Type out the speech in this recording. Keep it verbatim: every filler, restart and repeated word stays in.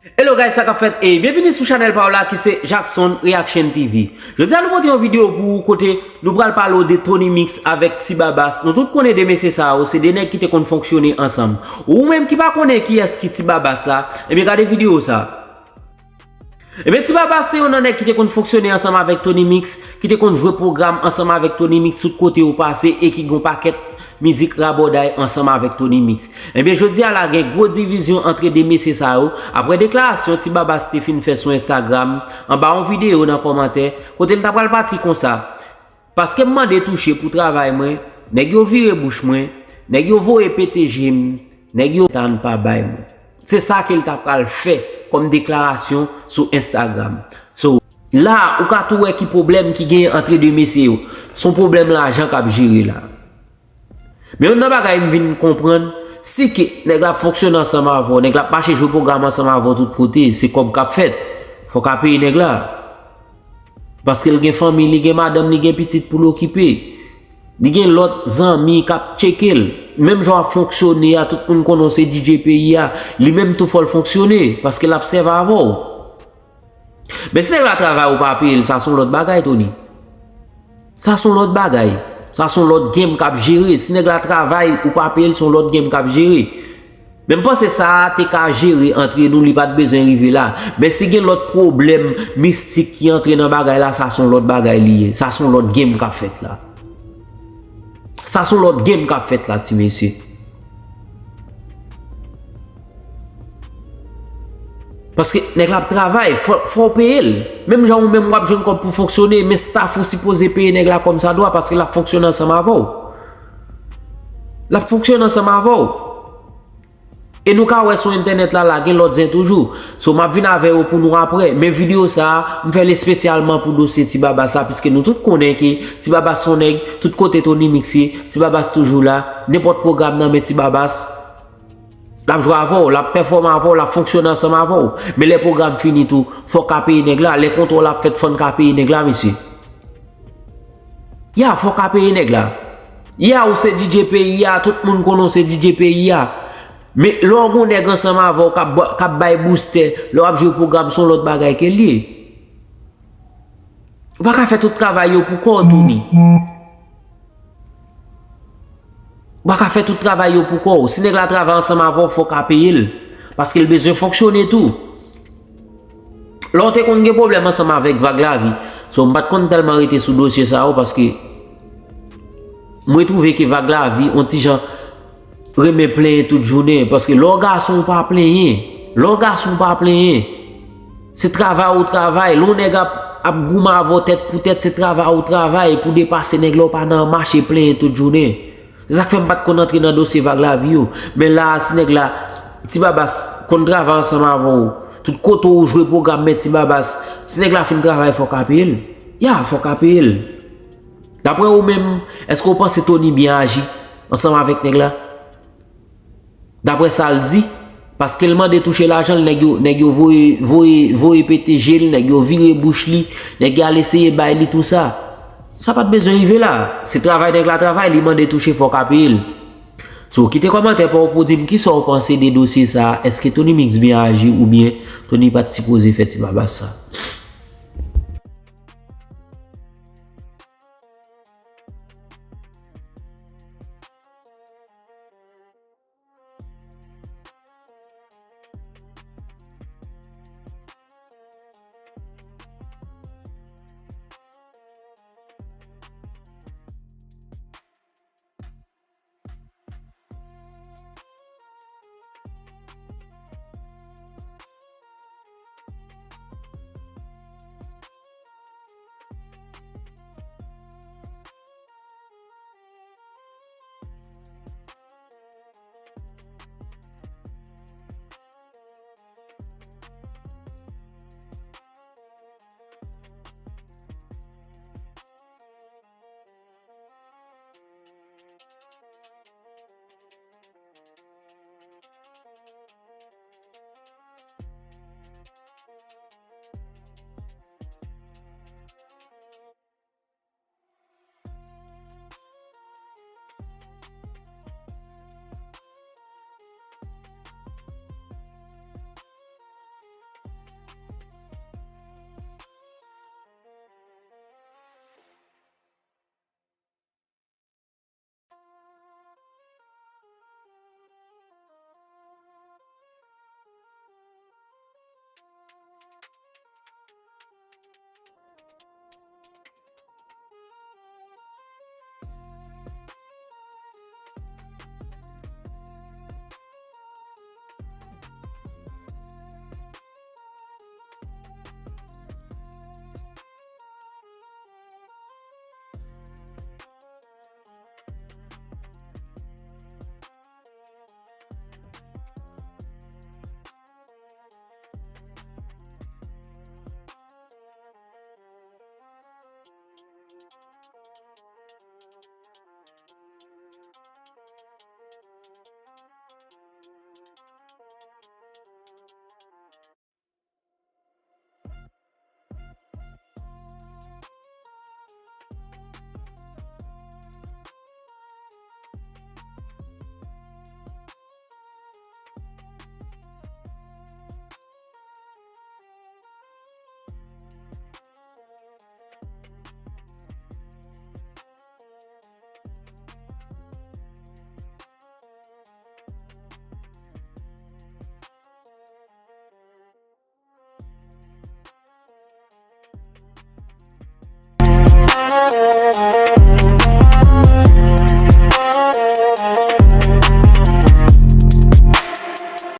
Hello guys, sa k ap fèt? E byenvini sou chanèl pa w la ki se Jackson Reaction T V. Jodi a nou pote yon videyo pou ou kote nou pral pale w de Tony Mix avèk Ti Babas. Nou tout konnen de mesye sa yo, se de nèg ki te konn fonksyone ansanm. Ou menm ki pa konnen kiyès ki Ti Babas la, ebyen gade videyo sa. Ebyen Ti Babas se youn nan nèg ki te konn fonksyone ansanm avèk Tony Mix, ki te konn jwe pwogram ansanm avèk Tony Mix tout kote yo pase e ki gen yon pakèt mizik rabòday ansanm avèk Tony Mix. Ebyen jodi a la gen gwo divizyon antre de mesye sa yo, apre deklarasyon Ti Babas te fin fè sou Instagram, anba yon videyo nan kòmantè, kote l ta pral pati konsa. Paske m mande touche pou travay mwen, nèg yo vire bouch mwen, nèg yo voye pete je m, nèg yo tann pa bay mwen. Se sa ke l ta pral fè kòm deklarasyon sou Instagram. So, la ou ka tou wè ki pwoblèm ki genyen antre de mesye yo. Se yon pwoblèm lajan k ap jere la. Men youn nan bagay m vin konprann, si ke nèg la ap fonksyone ansanm avè w, nèg la ap mache jwe pwogram ansanm avè w tout kote, se kòb k ap fèt. Fò w ka peye nèg la. Paske l gen fanmi, li gen madanm, li gen pitit pou l okipe. Li gen lòt zanmi k ap tcheke l. Menm jan w ap fonksyone a, tout moun konnen w se D J peyi a, li menm tou fò l fonksyone, paske l ap sèvi avè w. Men si nèg la travay ou pa peye l, sa se yon lòt bagay, Tony. Sa se yon lòt bagay. Sa se yon lòt game k ap jere. Si nèg la travay ou pa peye l, se yon lòt game k ap jere. Men m panse sa a te ka jere antre nou, li pa t bezwen rive la. Men si gen lòt pwoblèm mistik ki antre nan bagay la, sa se yon lòt bagay li ye. Sa se yon lòt game k ap fèt la. Sa se yon lòt game k ap fèt la, ti mesye. Paske nèg la ap travay, fò, fò w peye l. Menm jan ou menm w ap jwenn kòb pou fonksyone, men staff ou sipoze peye nèg la kòmsadwa paske l ap fonksyone ansanm avè w. L ap fonksyone ansanm avè w. E nou ka wè sou entènèt la, la gen lòt zen toujou. So, m ap vin avè yo pou nou aprè. Men videyo sa a, m fè l espesyalman pou dosye Ti Babas la, piske nou tout konnen ke Ti Babas se yon nèg, tout kote Tony Mix ye, Ti Babas toujou la, nenpòt pwogram nan men Ti Babas, l ap jwe avè w, l ap pèfòme avè w, l ap fonksyone ansanm avè w. Men lè pwogram fini tou, fò w ka peye nèg la. Lè kontra w la ap fèt, fò n ka peye nèg la, mesye. Ya, fò w ka peye nèg la. Ya, ou se D J peyi a, tout moun konnen w se D J peyi a. Men lè w gen yon nèg ansanm avè w k ap ba-, k ap bay boustè, lè w ap jwe pwogram, se yon lòt bagay ke l ye. Ou pa ka fè tout travay yo pou kò w, Tony. Ou pa ka fè tout travay yo pou kò w. Si nèg la travay ansanm avè w, fò w ka peye l. Paske l bezwen fonksyone tou. Lè w te konn gen pwoblèm ansanm avèk Vag Lavi, so, m pa t konn tèlman rete sou dosye sa yo, paske mwen twouve ke Vag Lavi, on ti jan, renmen plenyen tout jounen, paske lè w gason ou pa plenyen, lè w gason ou pa plenyen, se travay ou travay, lè yon nèg ap, ap goumen avè w tèt pou tèt, se travay ou travay, pou depase nèg la ou pa nan mache plenyen tout jounen. Se sa k fè m pa t konn antre nan dosye Vag Lavi yo, men la a si nèg la, Ti Babas, konn travay ansanm avè w, tout kote ou jwe pwogram men Ti Babas, si nèg la fin travay fò w ka peye l, ya, fò w ka peye l. Daprè ou menm, èske w panse Tony byen aji ansanm avèk nèg la? Daprè sa l di, paske l mande touche lajan l, nèg yo, nèg yo voye, voye, voye pete je l, nèg yo vire bouch li, nèg yo al eseye bay li tou sa. Sa pa t bezwen rive la. Se travay nèg la travay, li mande touche, fò w ka peye l. So, kite kòmantè pa w pou w di m kisa w panse de dosye sa a. Èske Tony Mix byen aji oubyen Tony pa t sipoze fè Ti Babas sa?